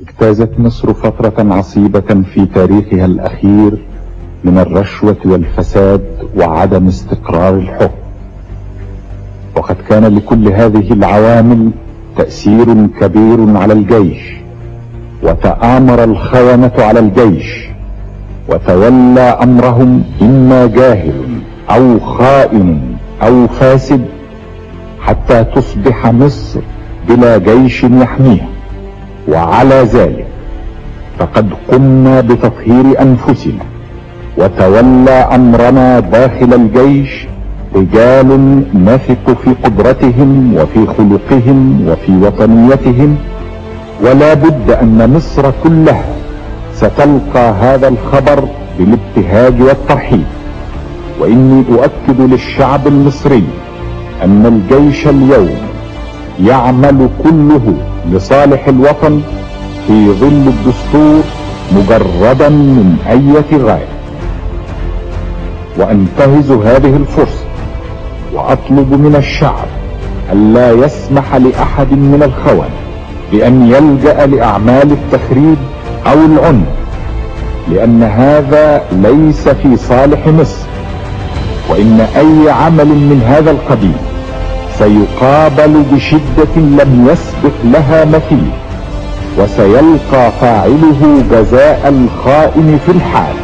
اجتازت مصر فترة عصيبة في تاريخها الأخير من الرشوة والفساد وعدم استقرار الحكم، وقد كان لكل هذه العوامل تأثير كبير على الجيش، وتآمر الخونة على الجيش وتولى أمرهم إما جاهل أو خائن أو فاسد، حتى تصبح مصر بلا جيش يحميها. وعلى ذلك فقد قمنا بتطهير أنفسنا، وتولى أمرنا داخل الجيش رجال نثق في قدرتهم وفي خلقهم وفي وطنيتهم، ولا بد أن مصر كلها ستلقى هذا الخبر بالابتهاج والترحيب. وإني أؤكد للشعب المصري أن الجيش اليوم يعمل كله لصالح الوطن في ظل الدستور مجردا من أي غاية. وأنتهز هذه الفرصة وأطلب من الشعب ألا يسمح لأحد من الخونة بأن يلجأ لأعمال التخريب أو العنف، لأن هذا ليس في صالح مصر، وإن أي عمل من هذا القبيل سيقابل بشدة لم يسبق لها مثيل، وسيلقى فاعله جزاء الخائن في الحال.